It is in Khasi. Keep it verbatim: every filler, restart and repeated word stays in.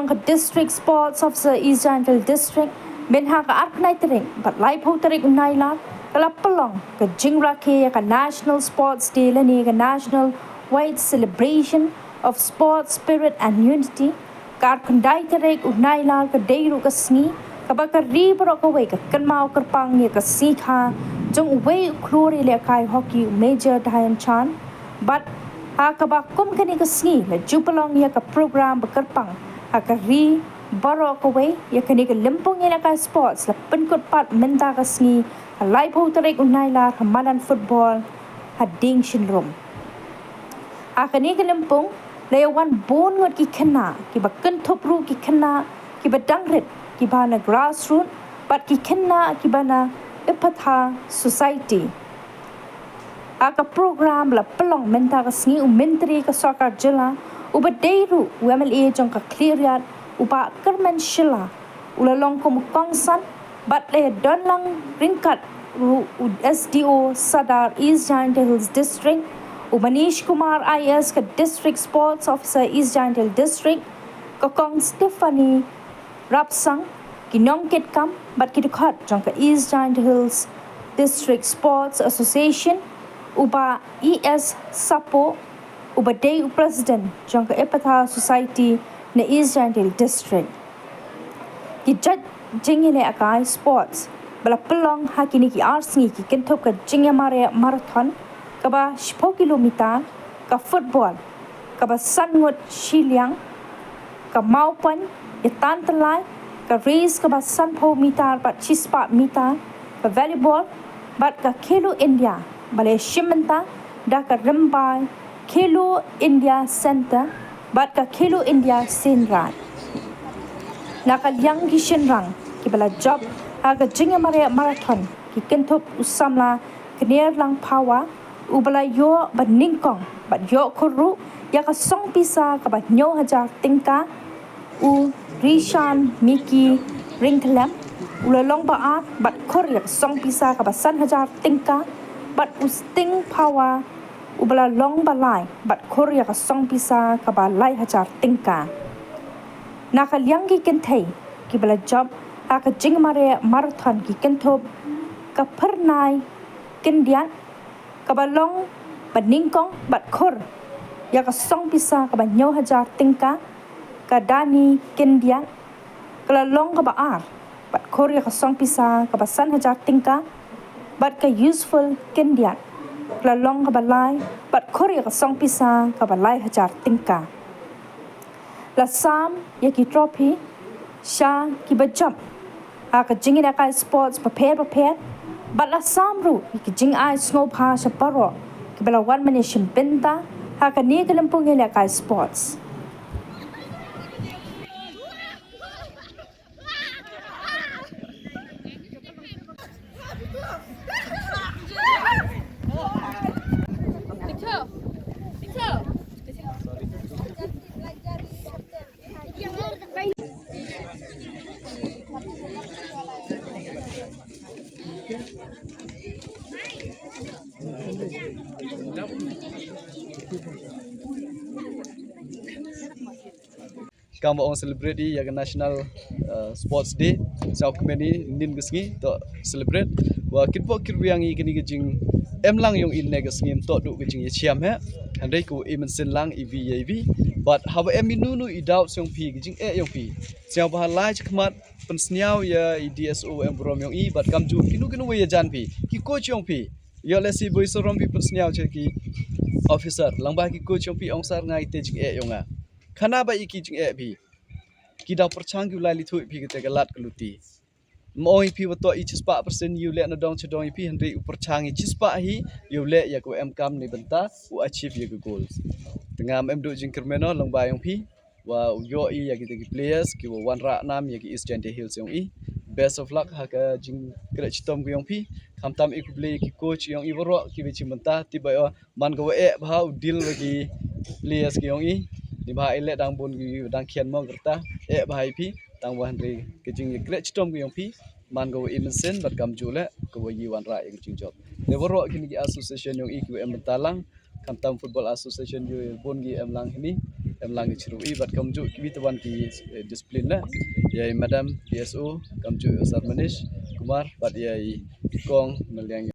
Ka District Sports Officer East Jaintia Hills District, mynha ka arphew tarik bad laiphew tarik u Nailar, ka la pynlong ka jingrakhe ïa ka National Sports Day lane ka National White Celebration of Sports Spirit and Unity. Ka arphew khyndai tarik u Nailar ka dei ruh ka sngi kaba ka ri baroh kawei ka kynmaw kyrpang ïa ka sngi kha jong uwei u khlur ïalehkai hockey u Major Dhyan Chand. Bad ha kaba kum kane ka sngi la ju pynlong ïa ka program ba kyrpang ha ka ri baroh kawei. Ïa kane ka lympung ïalehkai sports la pynkut pat mynta ka sngi, ha laiphew tarik u Nailar, ha madan football ha Diengshynrum. Ha kane ka lympung la ïa wan bun ngut ki khynnah kiba kynthup ruh, ki khynnah kiba dang rit, kiba na grassroot bad ki khynnah kiba na Epatha Society. Ha ka program ba la pynlong mynta ka sngi, u Myntri ka Sorkar Jylla uba dei ruh u M L A jong ka Khliehriat, u Bah Kyrmen Shylla, u la long kum u kongsan bad la ïa don lang ryngkat ruh u S D O Sadar East Jaintia Hills District, u Manish Kumar I A S ka District Sports Officer East Jaintia Hills District, ka Kong Stephanie Rapsang, ki nongkitkam bad ki dkhot jong ka East Jaintia Hills District Sports Association, u Bah E S Sapo, uba dei u President jong ka Epatha Society na East Jaintia Hills District. Ki jait jingïalehkai sports ba la pynlong ha kine ki ar sngi ki kynthup ka jingïamareh marathon kaba shiphew kilometer, ka football kaba san ngut shiliang, ka mawpoiñ ïa tan tyllai, ka race kaba sanphew meter bad shispah meter, ka volleyball bad ka Khelo India ba la shim bynta da ka Rymbai Khelo India Centre bad ka Khelo India Seinraij. Na ka liang ki shynrang kiba la jop ha ka jingïamareh marathon ki kynthup u samla Knerlang Phawa, uba la ïoh ba nyngkong bad ïoh khur ruh ïa ka song pisa kaba hynñiew hajar tyngka, u Rishan Miki Ryngkhlem, u la long ba ar bad khur ïa ka song pisa kaba san hajar tyngka, bad u Sting Phawa, uba la long ba lai bad khur ïa ka song pisa kaba lai hajar tyngka. Na ka liang ki kynthei kiba la jop ha ka jingïamareh marathon ki kynthup ka Phyrnai Khyndiat, kaba long ba nyngkong bad khur ïa ka song pisa kaba hynñiew hajar tyngka, ka Dani Khyndiat, ka la long kaba ar bad khur ïa ka song pisa kaba san hajar tyngka, bad ka Useful Khyndiat, ka la long kaba lai bad khur ïa ka song pisa kaba lai hajar tyngka. La sam ïa ki trophy sha kiba jop ha ka jingïalehkai sports bapher bapher, bad la sam ruh ïa ki jingai sngewbha sha baroh kiba la wan ban ïashim bynta ha kane ka lympung ïalehkai sports. Kam ba ong celebrate ïa ka National, uh, Sports Day, sa kmen ïa nin ka sngi to celebrate. Wa kitbok kitbiang ïa kane ka jingem lang ïong i ne ka sngi, to duh ka jingïashem he. Hynrei ko i mynsiem lang i vi ïa i vi. But haba em i nu nu i doubt ïong phi, ka jingeh ïong phi, sngewbha lai chakhmat pynsngew ïa i D S O em burom ïong i, but kam ju kino kino wei ïa jan phi, ki coach ïong phi. Ïoh lehse boi sarom phi pynsngew cha ki officer, lang ba ki coach ïong phi ong sir nga ite jingeh ïong nga. Khana ba i ki jingeh phi. Ki da pyrchang ki u lai lithuh phi kate ka lad ka luti. Mo ong i phi wa to i chispah percent ïa u leh na dong cha dong i phi, hynrei u pyrchang i chispah hi ïa u leh ïa ka em kam ne bynta u achieve ïa ka goals. Te ngam em duh jingkyrmen noh lang ba ïong phi. Wa u ïoh i ïa kita ki players ki wa wanrah nam ïa ki East Jaintia Hills ïong i. Best of luck ha ka jingkhreh chitom ka ïong phi. Khamtam i khublei ïa ki coach ïong i waroh ki wa chim bynta, tip ba ïoh man ka wa eh bha u deal wa ki players ki ïong i. Ni bha i leh dang bun ki dang khian mo kyrta. Eh bha i phi tang wa hynrei ka jingkhreh chitom ka ïong phi. Man ka wa i mynsiem bad kam ju leh ka wa i wanrah ïa ka jingjop. Te waroh kini ki association ïong i ki wa em bynta lang. Khamtam Football Association ïa bun ki em lang hini. em lang ki chirup i bad kam ju ki bit wan ki, eh, discipline la. Ïa i Madam D S O, kam ju Sir Manish Kumar, bad ïa i Kong Maliang.